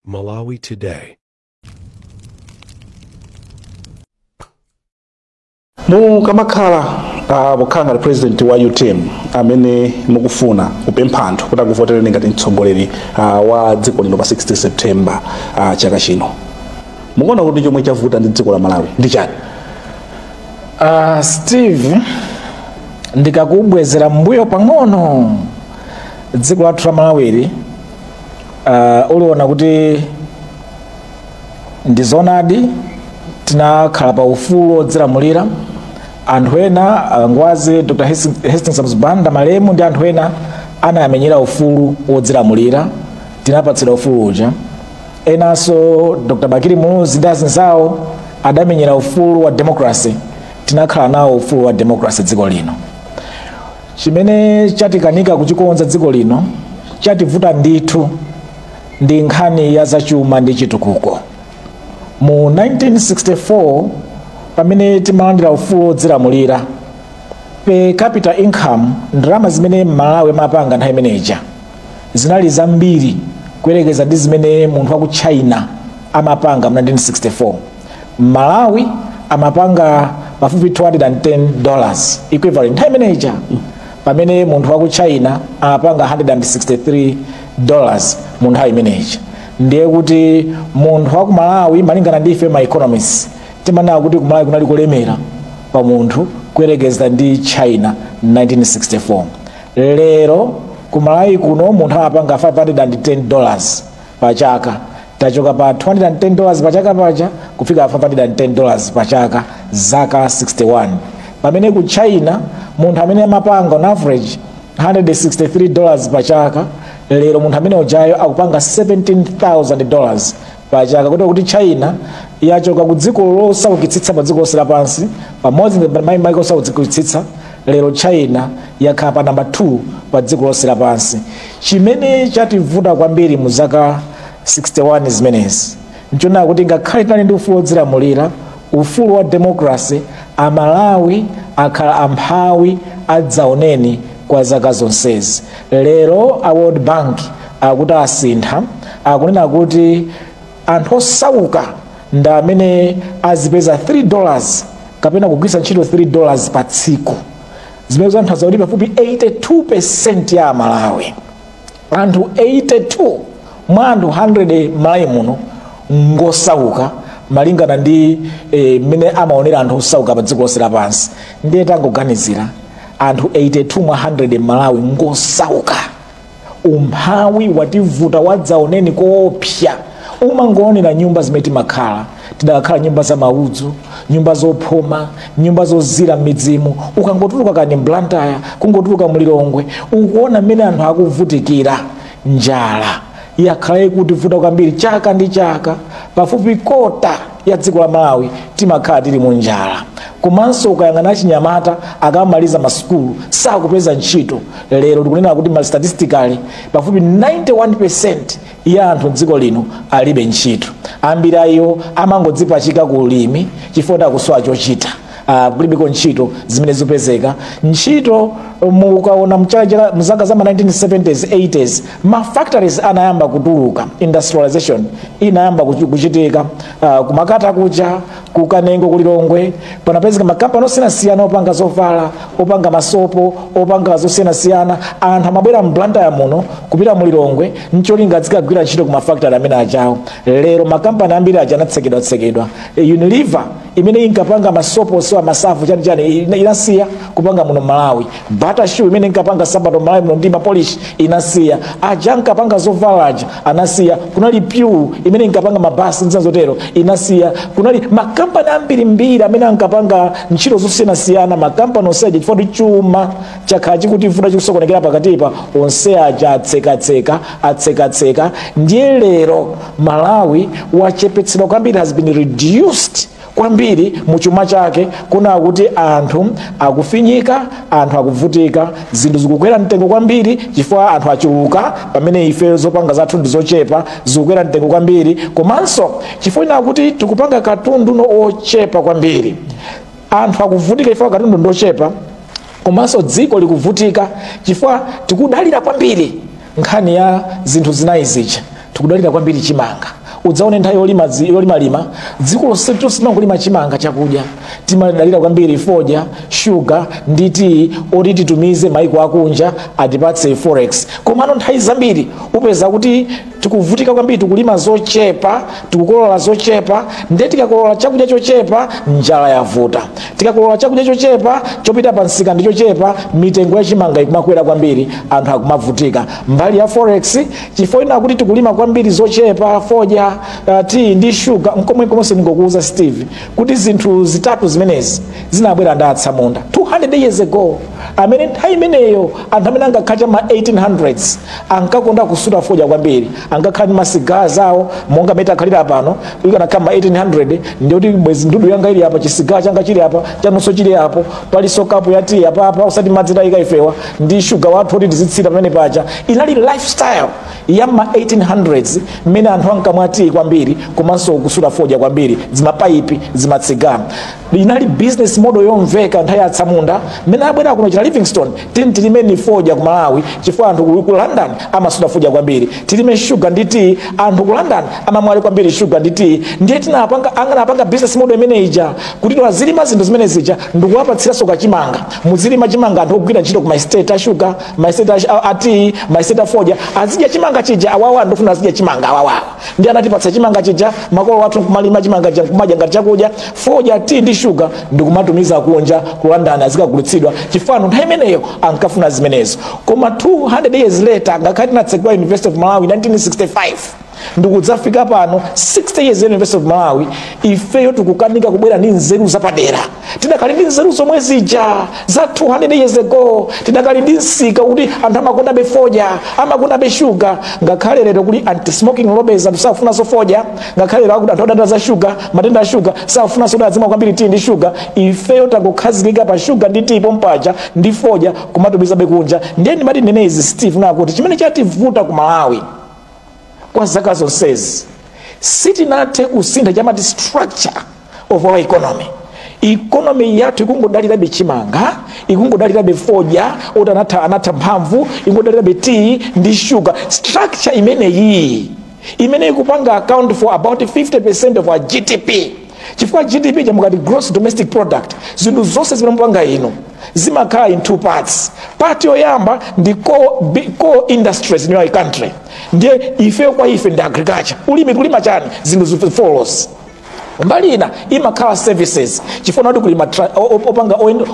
Malawi Today. Mukamakhala pokhala ngati president wa UTM amene mukufuna kupempha anthu kuti akuvotereni ngati mtsogoleri wa dziko lino pa 16 September chaka chino, mukuona kuti chomwe chavuta ndi dziko la Malawi ndi chani? Steve, ndikakubwezera mbuyo pang'ono, dziko lathu la Malawiri uliona kuti ndizonadi tinakhala pa ufulu wodzilamulira. Anthu ena, Ngwazi Dr. Hastings Kamuzu Banda malemu ndi anthu ena anayamenyera ufulu wodzilamulira, tinapatsidwa ufulu uja. Enanso Dr. Bakili Muluzi ndi azinzawo adamenyera ufulu wa democracy, tinakhala nawo ufulu wa democracy dziko lino. Chimene chatikanika kuchikonza dziko lino, chativuta ndithu, ndi nkhani ya zachuma ndi chitukuko. Mu 1964 pamene timalandira ufulu wodzilamulira, per capita income, ndalama zimene Malawi amapanga nthawi imeneja zinali zambiri kuyerekeza ndi zimene munthu wa ku China amapanga mu 1964. Malawi amapanga pafupi $210 equivalent nthawi imeneja, pamene munthu wa ku China amapanga $163 mu nthawi imeneja. Ndiye kuti munthu wa ku Malawi, malingana ndi ife ma economists, timanena kuti ku Malawi kunali kulemera pa munthu kuyerekeza ndi China 1964. Lero ku Malawi kuno munthu amapanga $510 pa chaka. Tachoka pa $210 pa chaka paja kufika $510 pa chaka zaka 61, pamene ku China munthu amene amapanga on average $163 pa chaka, lero munthu amene ujayo akupanga $17,000 pa chaka. Kuti China yachoka ku dziko losaukitsitsa pa dziko lonse lapansi, pamodzi ndi maiko osaukitsitsa, lero China yakhala pa namba 2 pa dziko lonse lapansi. Chimene chativuta kwambiri mu zaka 61 zimenezi nchonena kuti ngakhale tinali ndi ufulu wodzilamulira, ufulu wa democracy, Amalawi akhala amphawi adzaoneni kwa zaka zonsezi. Lero a World Bank akuti asintha, akunena kuti anthu osauka ndi amene azipeza $3 kapena kugwiritsa ntchito $3 pa tsiku, zimene zanthauza kuti pafupi 82% ya Amalawi, anthu 82 mwa anthu 100 Malawi muno, ngosauka malingana ndi mmene amaonera anthu osauka pa dziko lonse lapansi. Ndiye tangoganizira, anthu 82 mwa 100 Malawi ngosauka. Umphawi wativuta wadzaoneni koopsa. Umangoonera nyumba zimene timakhala, tidakakhala nyumba za maudzu, nyumba zophoma, nyumba zozira m'midzimu. Ukangotuluka kani Blantyre, kungotuluka mulilongwe, ukuona mmene anthu akuvutikira. Njala yakhala ikutivuta kwambiri chaka ndi chaka, pafupi kota ya dziko la Malawi timakhala tili mu njala. Komanso ukayang'ana achinyamata akamaliza masukulu sakupeza ntchito. Lero tikunena kuti ma statistically pafupi 91% ya anthu mdziko lino alibe ntchito. Ambiri ayo amangodzipachika ku ulimi chifukwa akusowa chochita. Kulibeko ntchito zimene zikupezeka. Ntchito, mukaona mzaka za ma 1970s, 80s, ma factories anayamba kutuluka, industrialization inayamba kuchitika kumakata kuja, kukanengo, kulilongwe panapezeka makampani osiyanasiyana opanga zovala, opanga masopo, opanga zosiyanasiyana. Anthu amabwera m'Blantyre muno kupita mulilongwe ncholinga azikagwira ntchito ku mafactory amene ajawo. Lero makampani ambiri aja anatsekedwatsekedwa. Unilever imene inkapanga masopo osewa, masafu, chanichani, inasiya kupanga muno Malawi. Bata Shoe imene inkapanga sapato Malawi muno ndi mapolish inasiya. Aja ankapanga zovala aja anasiya. Kunali Pew imene inkapanga mabasi ndi zotero inasiya. Kunali makampani ambirimbiri amene ankapanga ntchito zosiyanasiyana. Makampani onse aja, chifukwa chuma chakhala chikutivuta, chikusokonekera pakatipa, onse aja atsekatseka, atsekatseka. Ndiye lero Malawi wachepetsedwa kwambiri, has been reduced kwambiri muchuma chake, kuna kuti anthu akufinyika, anthu akuvutika, zinthu zikukwera mtengo kwambiri chifukwa anthu achuluka pamene ife zopanga zathu ndi zochepa, zikukwera mtengo kwambiri. Komanso chifukwa kuti tikupanga katundu no ochepa kwambiri, anthu akuvutika chifukwa katundu ndochepa. Komanso dziko likuvutika chifukwa tikudalira kwambiri nkhani ya zinthu zinayi zija: Tikudalira kwambiri chimanga. Udzaone nthawi yolima yolimalima, dziko lonse timankulima chimanga chakudya. Timadalira kwambiri fodya, shuga ndi tii oti titumize maiko akunja atipatse forex. Komano nthawi zambiri upeza kuti tikuvutika kwambiri, tikulima zochepa, tikukolola zochepa. Ndiye tikakolola chakudya chochepa, njala yavuta. Tikakolola chakudya chochepa, chopita pa msika ndi chochepa, mitengo ya chimanga ikumakwera kwambiri, anthu akumavutika mbali ya forex, chifukwa ina kuti tikulima kwambiri zochepa, fodya, tea ndi shuga. Nkomwe komonse ndingokuuza, Steve, kuti zinthu zitatu zimenezi zinabwera ndi atsamunda 200 years ago, amene nthawi imeneyo anthu amene angakhala ma 1800s ankakonda kusuta fodya kwambiri, angakhala ndi masigaa zawo monga amene takhalira pano. Ikanakhala ma 1800, ndiyoti bwezi ndudu yanga ili apa, chisigaa changa chili apa, chanunso chili apo, palinso kapu ya tea apapa, usati madzi tayika ifewa ndi shuga wathu oti tizitsira pamene paja. Inali lifestyle ya ma 1800s mmene anthu ankamwa tea kwambiri komanso kusuta fodya kwambiri, zimapaipi, zimatsigaa. Inali business model yomveka nthawi ya atsamunda mmene abwera kuno chita Livingstone, tini tilimeni fodya ku Malawi chifukwa anthu ku London amasuta fodya kwambiri. Tilime shuga ndi tea, anthu ku London amamwali kwambiri shuga ndi tea. Ndiye tinapanga, anganapanga business model imene ija kuti twazilima zinthu zimene zija ndikuwapatsiranso kachimanga. Muzilima chimanga, anthu ogwira ntchito ku ma estate a shuga, ma estate a tea, ma estate a fodya azidya chimanga chija. Awawa ndofuna azidya chimanga awawawa. Ndi anatipatsa chimanga chija, makolo athu nkumalima chimanga chija, nkumadya ngati chakudya. Fodya, tea ndi shuga ndikumatumiza kunja ku London azikagulitsidwa, chifukwa anthu nthawi imeneyo ankafuna zimenezo. Koma 200 years later, ngakhale tinatsekula University of Malawi 1965, ndikudzafika pano 60 years University of Malawi, ifeyo tikukanika kubwera ndi nzeru zapadera. Tidakali ndi nzeru zomwe zija za 200 years ago. Tidakali ndi msika kuti anthu amakondabe fodya, amakondabe shuga. Ngakhale lero kuli anti-smoking lobbies, anthu sakufunanso fodya. Ngakhale lero akuti anthu odanda za shuga, matenda a shuga, sakufunanso kuti azimwa kwambiri tea ndi shuga. Ifeyo tangokhazikika pa shuga ndi tea pompaja ndi fodya, kumatumizabe kunja. Ndiye ndimati ndinene izi, Steve, nakuti chimene chativuta ku Malawi kwa zaka zonsezi, sitinathe kusintha chamati structure of our economy. Economy yathu ikungodalirabe chimanga, ikungodalirabe fodya oti anatha mphamvu, ikungodalirabe tea ndi sugar. Structure imeneyi imene ikupanga account for about 50% of our GDP, chifukwa GDP chamukati gross domestic product, zinthu zonse zimene mupanga ino zimakhala in two parts. Part yoyamba ndi core industries in your country. Ndiye ife, kwa ife ndi agriculture, ulimi, kulima chani, zinthu follows. Mbali ina imakhala services, chifukwa kuti kulima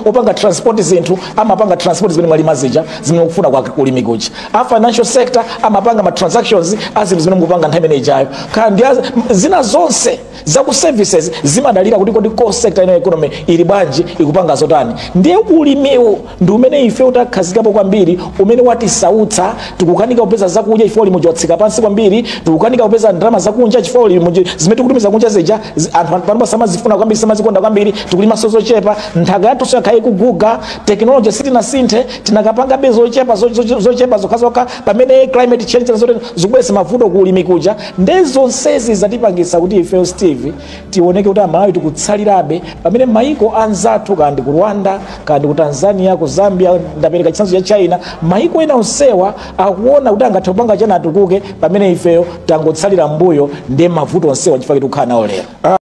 opanga transport zinthu, amapanga transport zimene mwalima zija, zimene mukufuna kwa kulimi kuja. A financial sector amapanga ma transactions a zinthu zimene mukupanga nthawi imene ijayo. Kaya ndi zina zonse zaku services zimadalira kuti kodi core sector ino economy ili bwanji, ikupanga zotani. Ndiye ulimiwu ndi umene ife utakhazikapo kwambiri, umene watisautsa. Tikukanika kupeza zakudya chifukwa ulimi watsika pansi kwambiri. Tikukanika kupeza ndalama zakunja chifukwa ulimi, zimene tikutumiza kunja zija, anthu panopa samazifuna kwambiri, samazikonda kwambiri. Tikulima zochepa, nthaka yathu yakhala ikuguga, technology sitinasinthe, tinakapangabe zochepa zochepa zokhazokha, pamene climate change zote zikubweretsa mavuto ku ulimi kuja. Nde zonsezi zatipangitsa kuti ifeyo, Steve, tioneke kuti Amalawi tikutsalirabe, pamene maiko anzathu, kandi ku Rwanda, kandi ku Tanzania, ku Zambia, ndapereka chitsanzo cha China, maiko ena onsewa akuona kuti angathe kupanga chana atukuke, pamene ifeyo tangotsalira mbuyo. Ndiye mavuto onsewa chifukwa tikukhala nawo lero.